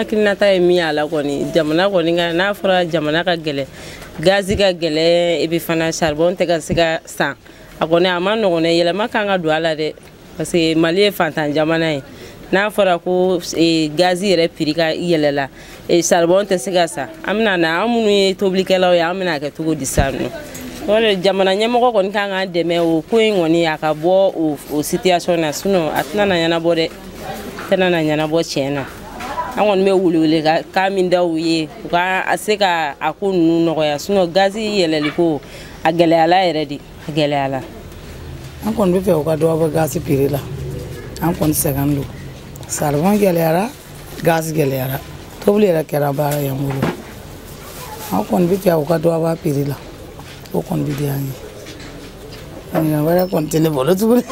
Hakilinata ye min y'a la kɔni, jamana kɔni ka, n'a fɔra jamana ka gɛlɛn, gazi ka gɛlɛn, et puis fana charbon tɛ ka se ka san, a kɔni a ma nɔgɔn dɛ. Yɛlɛma kan ka don a la dɛ, parce que Mali ye fantan jamana ye. N'a fɔra ko gazi yɛrɛ prix ka yɛlɛla, charbon tɛ se ka san, an bɛna na, an minnu ye tobilikɛlaw ye, an bɛna kɛ cogo di sisan nɔ? O de jamana ɲɛmɔgɔ kɔni kan k'an dɛmɛ o ko in kɔni, a ka bɔ o situation na, sinon a tɛna na ɲɛnabɔ dɛ, a tɛna na ɲɛnabɔ tiɲɛ na. An kɔni bɛ welewele kan min da u ye, u ka se ka a ko ninnu nɔgɔya, sinon gazi yɛlɛli ko a gɛlɛyala yɛrɛ de, a gɛlɛyala. An kɔni bɛ fɛ u ka dɔ bɔ gazi prix la. An kɔni sɛgɛn don, saribɔn gɛlɛyara, gazi gɛlɛyara, tobili yɛrɛ kɛra baara ye an bolo. An kɔni bɛ fɛ u ka dɔ bɔ prix la, o kɔni bɛ diya an ye. Ɲininkali wɛrɛ kɔni tɛ ne bolo tuguni.